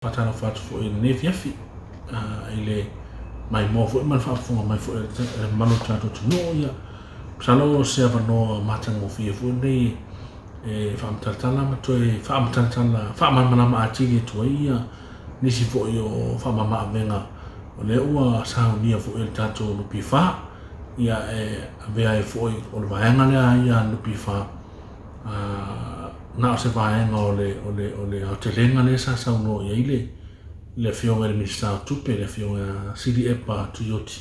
Faatalofa atu foi i lenei afiafi i le maimoa foi ma le faafofoga mai foi a le mamalu o le tatou atunuu. Ia, masalo o se avanoa matagofie foi lenei e faamatalatala ma toe faamatalatala, faamalamalama atili atu ai ia nisi foi o faamamaavega o lea ua saunia foi e le tatou NPF. Ia, e avea ai foi o le vaega lea ia a le NPF na o se vaega o le, o le, o le aotelega lea sa saunoa i ai le, le Afioga i le Minisita o Tupe, le Afioga ia Sili Epa Tuioti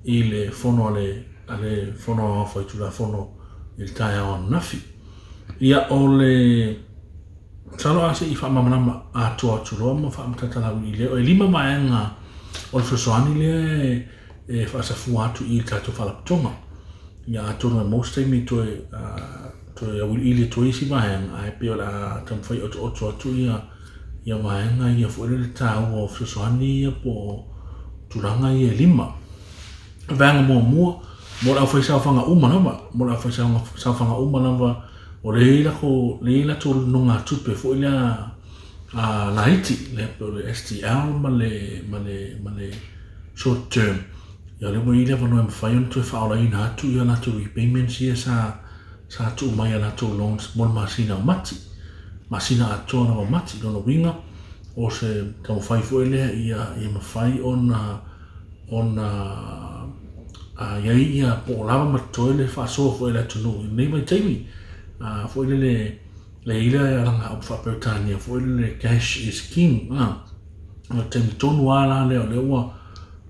i le fono a le, a le Fono Aoao Faitulafono i le taeao ananafi. Ia, o le masalo a se i faamalamalama atoa atu loa ma faamatala auiliili lea, e lima vaega o le fesoasoani lea e, e faasafua atu i le tatou faalapotoga. Ia atonu e maua se taimi toe, uh, toe auiliili atu ai isi vaega, ae pei o le a taumafai otooto atu ia, ia vaega ia foi lele taua o fesoasoani ia po o tulaga ia e lima. Vaega muamua, mo le aufaisaofaga uma lava, mo le aufaisaofaga uma lava, o lea e i ai latou nonogatupe foi lea a laiti, lea pei o le STL ma le, ma le, ma le short term. Ia lea ua i ai le avanoa e mafai ona toe faaolaina atu ia latou repayments ia sa sa tuu mai a latou loans mo le masina o Mati. Masina atoa lava o Mati. Lona uiga, o se taumafai foi lea ia, ia mafai ona ona a, i ai ia po o lava ma totoe le faasoa foi a le atunuu i lenei vaitaimi. A, foi lele, le i le alanga upu faa-Peretania foi lele cash is king. A, o le taimi tonu lava la lea o lea ua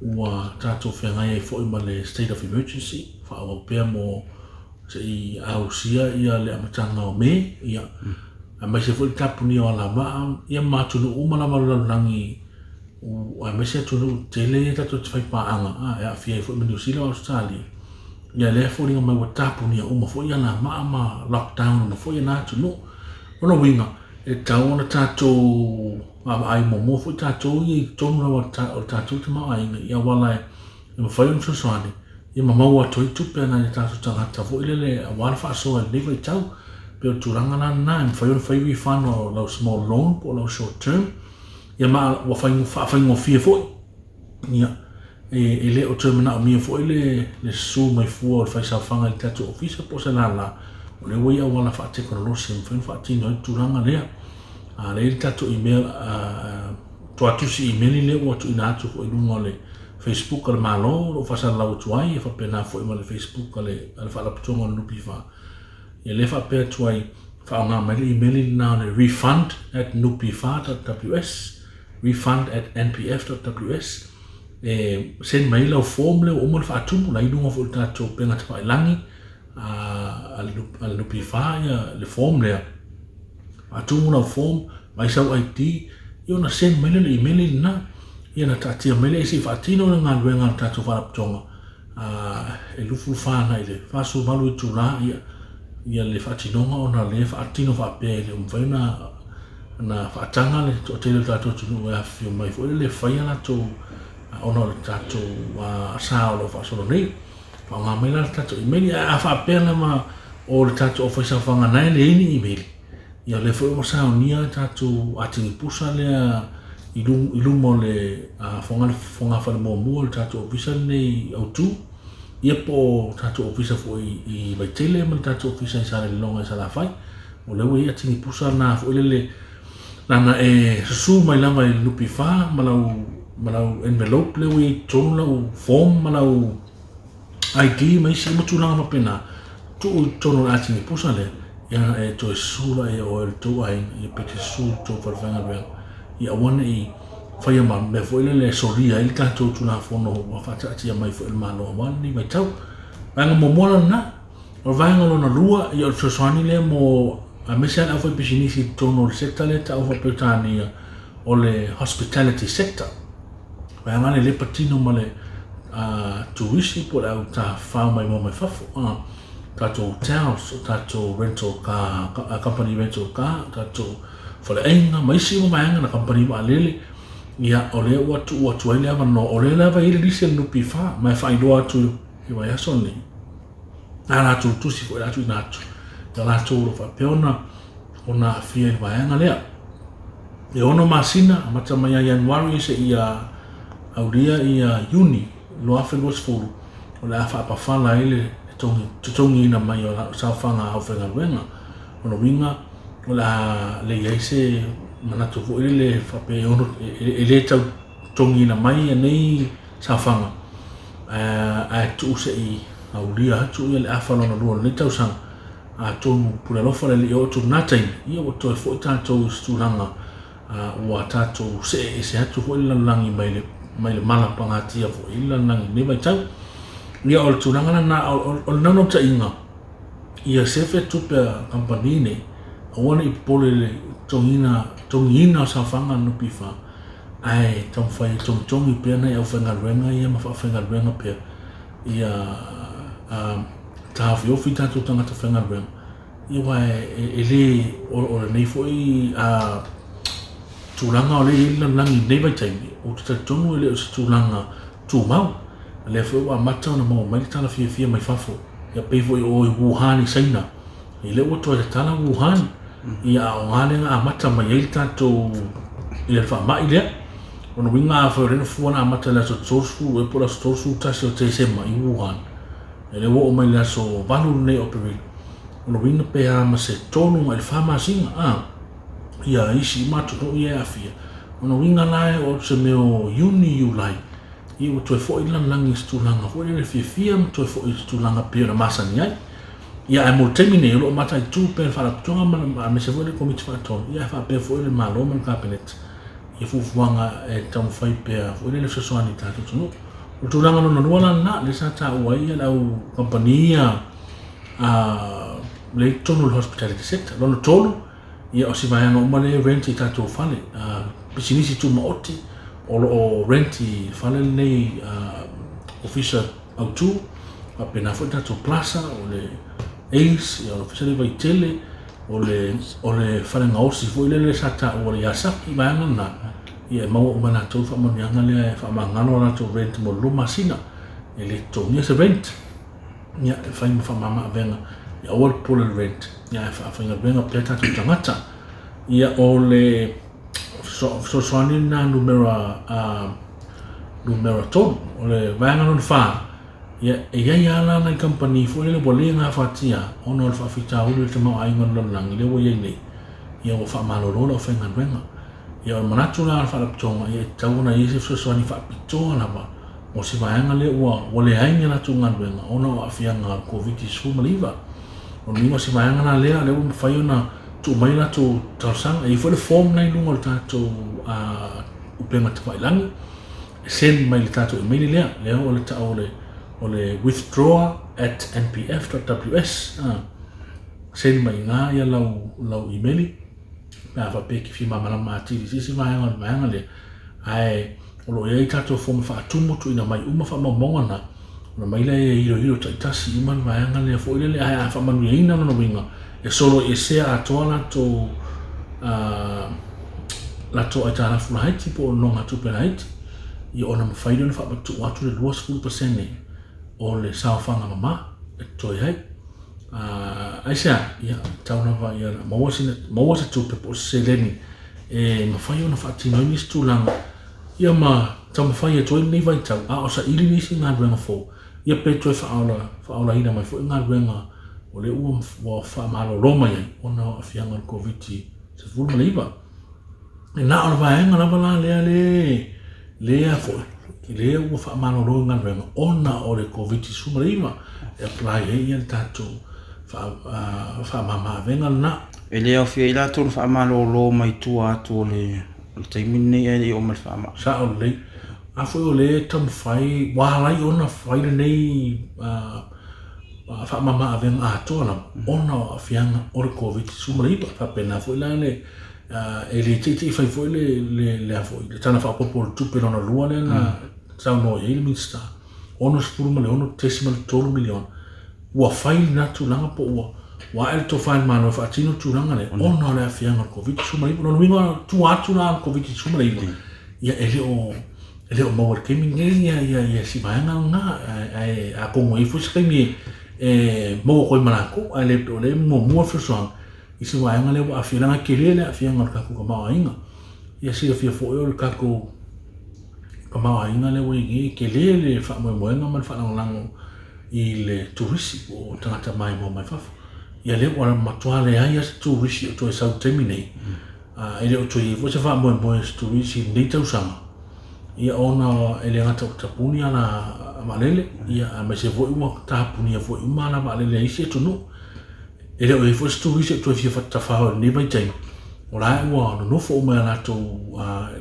ua tatou feagai ai foi ma le state of emergency, faaauau pea mo se i ausia ia le amataga o Me, ia, aemaise foi le tapunia o alavaa, ia ma atunuu uma lava o le lalolagi, aemaise atunuu tetele ia tatou te faipaaga, a, e aafia ai foi ma Niu Sila ma Ausetalia, ia lea e foliga mai ua tapunia uma foi alavaa ma lockdown uma foi na atunuu. O lona uiga, e tatau ona tatou vaavaai muamua foi tatou ia i totonu lava o le tatou tamaoaiga i auala e mafai ona fesoasoani ia ma maua atu ai tupe a nai o tatou tagata foi lele aua le faasoa i lenei vaitau. Pei o le tulaga la lena e mafai ona fai refund o lau small loan po o lau short term ia ma ua faafaigofie foi. Ia, e le o toe manaomia foi le, le susu mai fua o le faisaofaga i le tatou ofisa po o se lala, o lea ua i auala faatekonolosi e mafai ona faatino ai le tulaga lea. A lea le tatou email, a, tuatusi email lea ua tuuina atu foi i luga o le Facebook a le Malo, o lo o faasalalau atu ai, e faapena foi ma le Facebook a le, a le Faalapotopotoga o le NPF. Ia lea faapea atu ai, faaaoga mai le email lena o le refund at npfa.ws refund at npf.ws e send mai lau form lea ua uma ona faatumu la i luga foi o le tatou upega tafailagi a le NPF ia le form lea faatumu lau form mai sau ID ia ona send mai lea le email lena ia na taatia mai lea se i faatino le galuega a le tatou faalapotopotoga e 24 agai i le 48 itula ia, ia le faatinoga ona o lea e faatino faapea e le o mafai ona ona faataga le toatele o le tatou atunuu e afifio mai foi lele e fai a latou ona o le tatou sa o lo o faasolo nei. Faaaoga mai la le tatou email. Ae a faapea lava o le tatou aufaisaofaga na e leai ni email, Ia lea foi ua saunia le tatou atigi pusa lea i luma o le fogafale muamua o le tatou ofisa lenei autu, ia po o tatou ofisa foi i Vaitele ma le tatou ofisa i Salelologa i Salafai. O lea ua i ai atigi pusa na foi lele na e susu mai lava i le NPF ma lau ma lau envelope lea ua i ai i totonu lau form ma lau ID ma isi uma tulaga faapena, tuu i totonu o le atigi pusa lea, ia e toe susu la ia oe le tou aiga, ia pe te susu i le tou fale faigaluega, ia aua ne i faia ma mea foi lele e solia ai le tatou Tulafono ua faataatia mai foi e le Malo aua lenei vaitau. Vaega muamua la lena. O le vaega lona lua, ia o le fesoasoani lea mo aemaise lava le aufaipisinisi i totonu o le sector lea e tau faa-Peretania o le hospitality sector. Vaega lea lea e patino ma le turisi po o le au tafafao maimoa mai fafo, tatou hotels, o tatou rental car, company rental car, tatou faleaiga ma isi uma vaega na kamupani vaalele. Ia, o lea ua tuu atu ai le avanoa, o lea lava e i ai le lisi a le NPF, ma e faailoa atu i le vaiaso lenei, a latou tusi foi o le a tuuina atu ia latou o lo o faapea ona aafia i le vaega lea. E 6 masina, amata mai ia Ianuari seia aulia ia Iuni 2020, o le a faapafala ai le totogiina mai o saofaga a aufaigaluega. O lona uiga, o le a le i ai se manatu foi lele faapea e le tau totogiina mai ia nei saofaga, ae tuu se i aulia atu le afa lona lua o lenei tausaga. Atonu pule alofa le Alii oo atu i lena taimi, ia ua toe foi tatou i se tulaga ua tatou see ese atu foi le lalolagi mai le, mai le mala pagatia foi i le lalolagi i lenei vaitau. Ia o le tulaga lena, o le naunautaiga, ia sefe tupe a kamupani nei, aua ne i popole i le totogiina, totogiina o saofaga a le NPF, ae taumafai e togitogi pea nai aufaigaluega ia ma faafaigaluega pea ia taofiofi tatou tagata faigaluega, ia aua e le, o lenei foi tulaga o lea e i ai le lalolagi i lenei vaitaimi, ou te talitonu e le o se tulaga tumau. O lea foi ua amata ona maua mai le tala fiafia mai fafo, ia pei foi o o i Wuhan i Saina, ia lea ua toe tatala Wuhan, ia a o ina lea na amata mai ai le tatou ia le faamai lea. O lona uiga afai o lea na fua na amata i le aso 30 ea po o le aso 31 o Tesema i Wuhan, ia lea ua oo mai i le aso 8 lenei o Aperila, o lona uiga pe a ma se 3 agai i le 4 masina, a, ia isi uma atunuu ia e aafia. O lona uiga la e oo atu i se mea o Iuni, Iulai, ia ua toe foi le lalolagi i se tulaga foi lele fiafia ma toe foi i se tulaga pei ona masani ai. Ia ae mo le taimi nei, o lo o mataitu pea le Faalapotopotoga ma aemaise foi le Komiti Faatonu, ia ae faapea foi le Malo ma le Kapeneta i fuafuaga e taumafai pea foi lele fesoasoani i tatou atunuu. O le tulaga lona lua la lena, lea sa taua ai le au kamupani ia lea i totonu o le hospitality sector. Lona tolu, ia o si vaega uma lea e rent i tatou fale, pisinisi tumaoti o lo o rent i fale lenei ofisa autu, faapena foi tatou plaza, o le Ace, ia o le ofisa lea i Vaitele, o le, o le fale gaosi foi lele sa taua o le Yasaki, vaega lena, ia e maua uma e latou le faamanuiaga lea e faamagalo a latou rent mo le 2 masina, e le totogia se rent. Ia, e fai ma faamama avega, ia aua le popole i le rent, ia ae faafaigaluega pea tatou tagata. Ia, o le fesoasoani lena numera, numera 3. O le vaega lona 4, ia, e i ai lava la nai kamupani foi lele ua le gafatia ona o le faafitauli o le tamaoaiga o le lalolagi lea ua i ai nei, ia ua faamalolo le aufaigaluega. Ia, o le manatu la o le Faalapotopotoga, ia e tatau ona i ai se fesoasoani faapitoa lava mo se vaega lea ua ua leai ni a latou galuega ona o aafiaga o le Koviti-19. O lona uiga o se vaega la lea, lea ua mafai ona tuu mai a latou talosaga. E i ai foi le form la i luga o le tatou upega tafailagi e send mai i le tatou email lea, lea o le tau o le o le withdraw@npf.ws, send mai i ina ia lau lau email pe a faapea e te fia malamalama atili i se isi vaega o le vaega lea, ae o lo o i ai tatou form faatumu tuuina mai uma faamaumauga na, ona mai lea e iloilo taitasi uma le vaega lea foi lele, ae a faamanuiaina lona uiga, e soloiesea atoa latou latou aitalafu laiti po o nonogatupe laiti, ia ona mafai lea ona faamatuu atu le 20% o le saofaga mama e totoe ai. Aisea? Ia, tau lava ia maua sina, maua se tupe po o se seleni e mafai ona faatino ai nisi tulaga, ia ma taumafai atu ai lenei vaitau, a o saili nisi galuega fou, ia pe toe faaola, faaolaina mai foi galuega o lea ua, ua faamalolo mai ai ona o aafiaga o le Koviti-19. E na o le vaega lava la lea le, lea foi, lea ua faamalolo i galuega ona o le Koviti-19 e apply ai ia le tatou faamama-avega lena. E le aofia ai latou na faamalolo mai tua atu o le taimi lenei ae le i oo mai le faamai. Sao lelei. A foi o lea e taumafai, ua ala ai ona fai lenei faamama-avega atoa lava ona o aafiaga o le Koviti-19. E faapena foi la le e le teitei fai foi le, le, le, foi, le Tala Faaopoopo o le Tupe lona lua lea na saunoa i ai le Minisita, $66.3 miliona. Ua fai lena tulaga po ua ua ae le tofa i le Malo e faatino le tulaga lea ona o le aafiaga o le Koviti-19. O lona uiga, tua atu la o le Koviti-19, ia e le o e le o maua i le taimi lenei ia, ia, ia si vaega lena, ae atonu e i ai foi se taimi e maua atu ai ma latou, ae le pei o lea e muamua le fesoasoani i se vaega lea ua aafia, leaga e tele le aafiaga o le tatou tamaoaiga. Ia silafia foi o le tatou tamaoaiga lea ua i ai nei, e tele le faamoemoega ma le faalagolago i le turisi po o tagata maimoa mai fafo. Ia lea ua matua leai lava se turisi o toe sau i le taimi nei, e le o toe i ai foi se faamoemoe i se turisi i lenei tausaga, ia ona e le gata ua tapuni ala vaalele, ia aemaise foi ua tapunia foi uma ala vaalele a isi atunuu. E le o i ai foi se turisi o toe fia tafao i lenei vaitaimi, o la e ua nonofo uma i a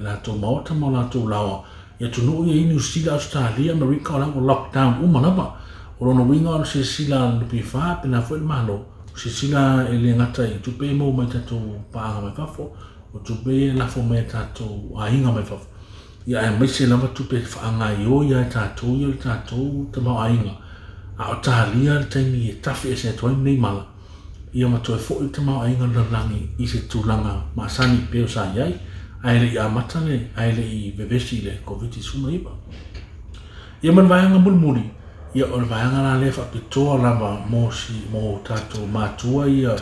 latou maota ma o latou laoa i atunuu ia i Niu Sila, Ausetalia, Amerika, o la ua lockdown uma lava. O lona uiga o le silasila a le NPF pena foi le Malo, silasila e le gata i tupe ia e maua mai tatou paaga mai fafo, o tupe ia e lafo mai e tatou aiga mai fafo, ia aemaise lava tupe e faagaoioi lava e tatou ia le tatou tamaoaiga, a o talia le taimi e tafe ese atu ai lenei mala, ia ma toe foi le tamaoaiga o le lalolagi i se tulaga masani pei o sa i ai, ae le i amata le, ae le i vevesi i le Koviti-19. Ia ma le vaega mulimuli, ia o le vaega la lea e faapitoa lava mo si, mo tatou matua ia,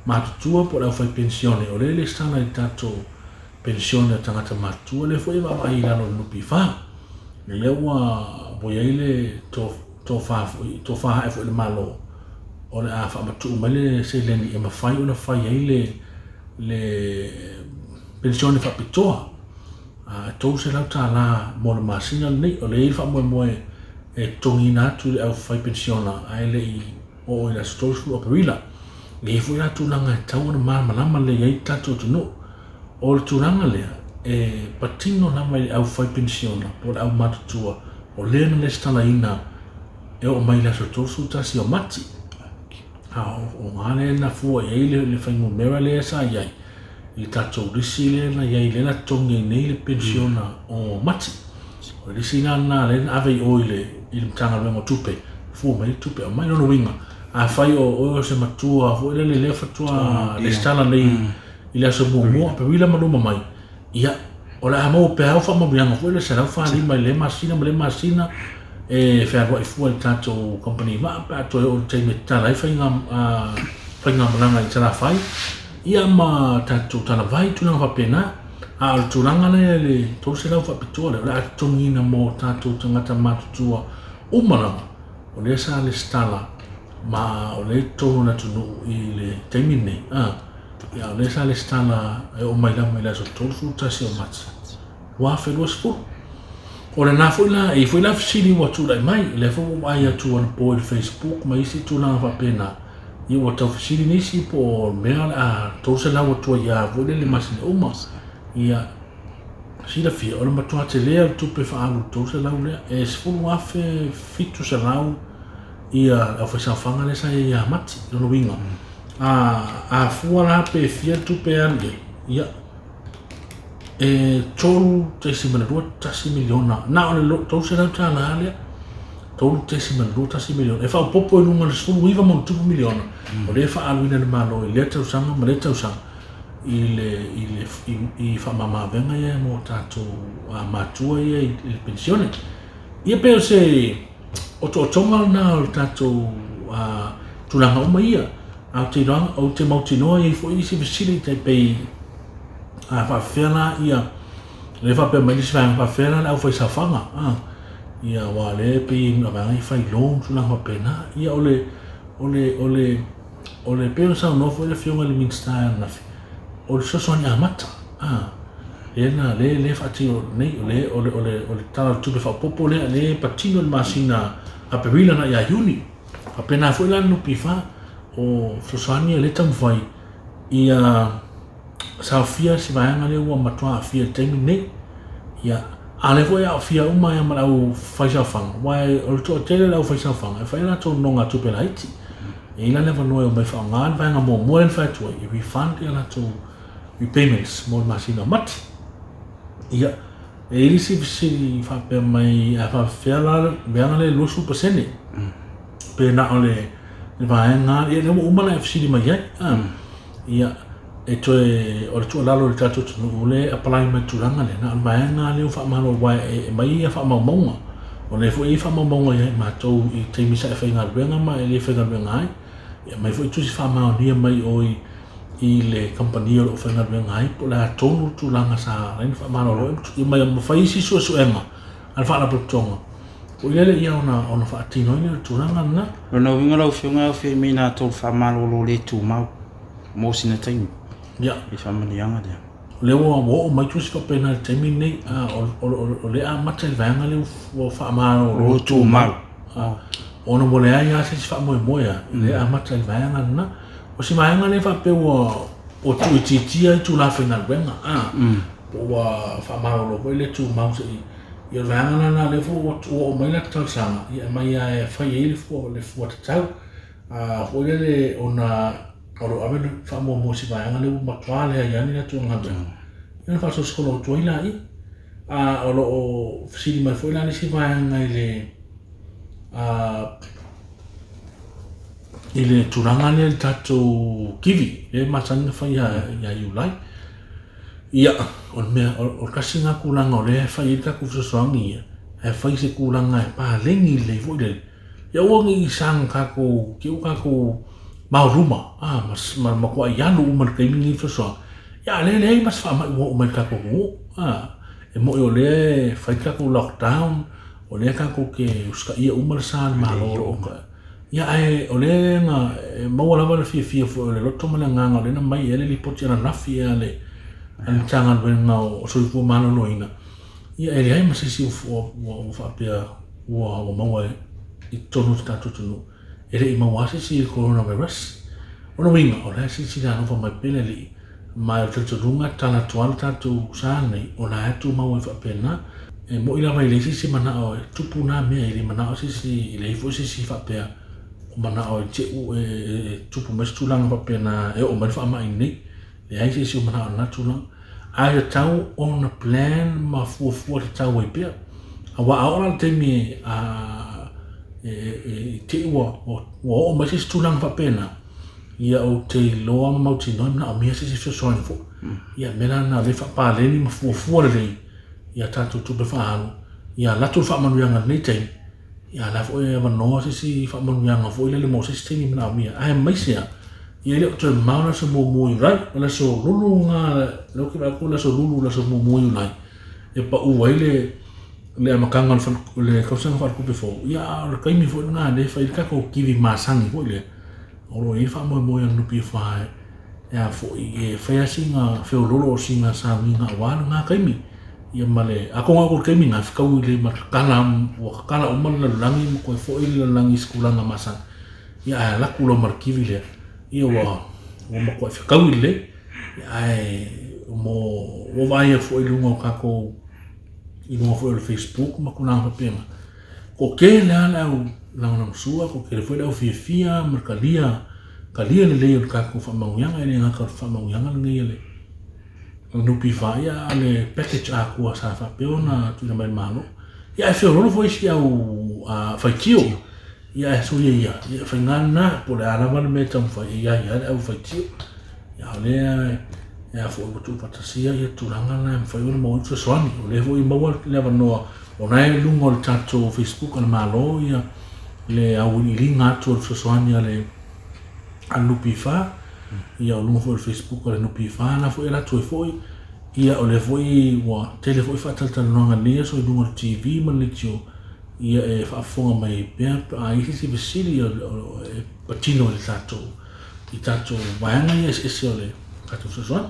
matutua po o le aufaipenisione, o lea e lesitala i le tatou penisione a tagata matutua, lea foi e vaavaai i lalo o le NPF. Lea ua, ua i ai le tofa foi, tofa ae foi i le Malo, o le a faamatuu mai le seleni e mafai ona fai ai le, le penisione faapitoa. E $300 mo le masina lenei. O lea e i ai le faamoemoe e totogiina atu i le aufai penisiona ae le i oo i le aso 30 o Aperila. E i ai foi la tulaga e tatau ona malamalama lelei ai le tatou atunuu. O le tulaga lea, e patino lava i le aufai penisiona po o le aumatutua o lea na resitalaina e oo mai i le aso 31 o Mati. A o ga lea na fua i ai le fuainumera lea sa i ai i le tatou lisi lea na i ai, lea na totogi ai nei le penisiona o Mati. O le lisi la lena lea na ave i o i le i le Matagaluega o Tupe, fua mai ai le tupe aumai. Lona uiga, afai o oe o se matua foi lele lea faatoa resitala nei i le aso muamua o Aperila ma luma mai, ia, o le a maua pea au faamanuiaga foi lea 145 i lea masina ma lea masina e fealuai fua i le tatou kamupani vaa pe a toe oo i le taimi e tatala ai faiga, faigamalaga i Salafai, ia ma tatou talavai, tulaga faapena. A o le tulaga lea i le 300 faapitoa lea, o le a totogiina mo tatou tagata matutua uma lava, o lea sa lesitala ma o lea e i totonu o le atunuu i le taimi lenei. Ia, o lea sa lesitala e oo mai lava i le aso 31 o Mati 2020. O lena foi la, e i ai foi la fesili ua tulai mai, lea foi ua ou vaai atu anapo i le Facebook ma isi tulaga faapena, ia ua tau fesili nisi po o le mea o le a 300 atu ai lava foi lele masina uma. Ia, silafia, o le matua tele o le tupe faaalu i le 300 lea, e 10,700 ia le aufaisaofaga lea sa i ai ia Mati, lona uiga, a, a fua la pe fia le tupe e alu i ai, ia, e 3.21 miliona, na o le $300 lea, 3.21 miliona, e faaopoopo i luga o le 19 ma ona tupu miliona, o lea e faaaluina e le Malo i lea tausaga ma lea tausaga, i le, i le, i, i faamamaavega ia mo tatou matua ia i le penisione. Ia pei o se otootoga lena o le tatou tulaga uma ia. Ae ou te iloa, ou te mautinoa e i ai foi isi fesili tai pei a faapefea la ia, lea e faapea mai le isi vaega, faapefea la le aufaisaofaga, a, ia aua o lea e pei e vaega ia fai loan tulaga faapena. Ia o le, o le, o le, o le, pei ona saunoa foi le Afioga i le Minisita ananafi, o le fesoasoani amata, a, lea na, lea, lea e faatino nei, o le, o le, o le, o le Tala o le Tupe Faaopoopo lea, lea e patino i le masina Aperila agai ia Iuni. Faapena foi la le NPF, o fesoasoani ia lea e taumafai ia saofia si vaega lea ua matua aafia i le taimi lenei. Ia, a o lea foi e aafia uma ai ma le aufaisaofaga, aua o le toatele o le aufaisaofaga e fai a latou nonogatupe laiti. E i ai la le avanoa e omai e faaaoga le vaega muamua lea na fai atu ai, e refund a latou repayments mo le masina o Mati. Ia, e i ai le isi fesili faapea mai, a faapefea la le vaega lea e 20%? Pe na o le vaega, ia lea ua uma ona e fesili mai ai. Ia, e toe, o le tuualalo i le tatou atunuu lea e apply mai i le tulaga lea, na o le vaega lea ua faamalo aua e aumai ia faamaumauga. O lea foi e i ai faamaumauga ia i matou i taimi sa e faigaluega ma e le faigaluega ai. E aumai foi tusi faamaonia mai o i i le kamupani o lo o faigaluega ai po o le a tonu le tulaga sa ala ai ona faamalolo ai ma ma fai isi suesuega a le faalapotopotoga o i lele ia ona ona faatino ai lea o le tulaga lena. O lona uiga lau Afioga e aofia ai ma i latou le faamalolo le tumau mo sina taimi i faamanuiaga lea. O lea ua oo mai tusi faapena i le taimi lenei, o lea e amata i le vaega lea ua faamalolo tumau. Ona ua leai lava se isi faamoemoe lava, lea e amata i le vaega lena. O si vaega lea faapea ua tuuitiitia itula faigaluega, po ua faamalolo foi le tumau se i. Ia o le vaega la lena lea foi ua oo mai la talosaga, ia aumai lava e fai ai le fua tatau. Foi lele ona o lo o ave le faamuamua i si vaega lea ua matua leai lava ni latou galuega, ia ona faasolosolo atu ai laia. A o lo o fesili mai foi la le isi vaega i le i le tulaga lea i le tatou kivi, lea e masani ona fai ia Iulai. Ia, o le mea, o le tasi lena tulaga o lea e fai ai le tatou fesoasoani ia, ae fai i se tulaga e paleni lelei foi lele, Ia aua ne i saga tatou, te i ua tatou maoluma, a, ma matuai alu uma i le taimi lenei le fesoasoani. Ia a o lea e leai ma se faamai ua oo mai i le tatou atunuu, a. E moni o lea e fai le tatou lockdown, o lea tatou te usitaia uma le sa a le Malo o lo o Ia ae o lea na maua lava le fiafia foi o le loto ma le agaga o lea na aumai ea le lipoti ananafi ea a le Matagaluega o Soifua Maloloina, Ia e leai ma se isi ua faapea ua maua i totonu o le tatou atunuu, e le i maua lava se isi i le coronavirus. O lona uiga, o la e silasila alofa mai pea le Alii, ma o le talitonuga e tatala atu lava le tatou sa lenei, o la e tumau ai faapena. E moni lava e leai se isi manao e tupu na mea, e le manao se isi, e leai foi se isi faapea o manao e tupu mai se tulaga faapena e oo mai le faamai lenei. Leai se isi o manao i lena tulaga. Ae tatau ona plan ma fuafua tatau ai pea. Aua a oo la i le taimi e te i ua oo mai se isi tulaga faapena, ia ou te iloa ma mautinoa e manaomia se isi fesoasoani foi. Ia o le mea la lena o lea e faapaleni ma fuafua lelei ia tatou tupe faaalu, ia alu atu le faamanuiaga i lenei taimi, ia a o la foi e avanoa se isi faamanuiaga foi lele mo se isi taimi e manaomia. Aemaise lava, ia e le o toe mamao le aso muamua o Iulai, o le aso lulu lena, lea ou te vaai atu o le aso lulu le aso muamua o Iulai, e pau ai le le amataga o le tausaga faaletupe fou, ia a o le taimi foi lena lea e fai ai le tatou kivi masani foi lea, o lo o i ai le faamoemoe a le NPF e a foi, e fai lava sina feoloolo o sina sauniga aua lena taimi. Ia ma le, atonu lava o le taimi lena e fetaui lelei ma tatala, ua tatala uma le lalolagi ma toe foi le lalolagi i se tulaga masani. Ia ae alu atu loa ma le kivi lea, ia ua, ua matuai fetaui lelei. Ia ae mo, ua vaaia foi i luga o tatou, i luga foi o le Facebook ma tulaga faapena, toatele lava le au lagolagosua, toatele foi le au fiafia ma le talia, talia lelei o le tatou faamanuiaga, e le gata o le faamanuiaga lenei a le NPF, ia a o le package atoa sa faapea ona tuuina mai e le Malo. Ia ae feoloolo foi isi au faitio. Ia ae soia ia, ia faiga lena, po o le a lava le mea e taumafai e i ai lava le au faitio. Ia a o lea e a foi ua tuufaatasia ia tulaga na e mafai ona maua ai fesoasoani. O lea foi e maua le avanoa, o la e i luga o le tatou Facebook a le Malo ia le auiliiliga atu o le fesoasoani a le NPF, ia o luga foi o le Facebook a le NPF la foi e alu atu ai foi. Ia o lea foi ua tele foi faatalatalanoaga i lenei aso i luga o le TV ma le leitio, ia e faafofoga mai ai pea pe a i ai se isi fesili e patino i le tatou i tatou vaega ia eseese o le tatou fesoasoani.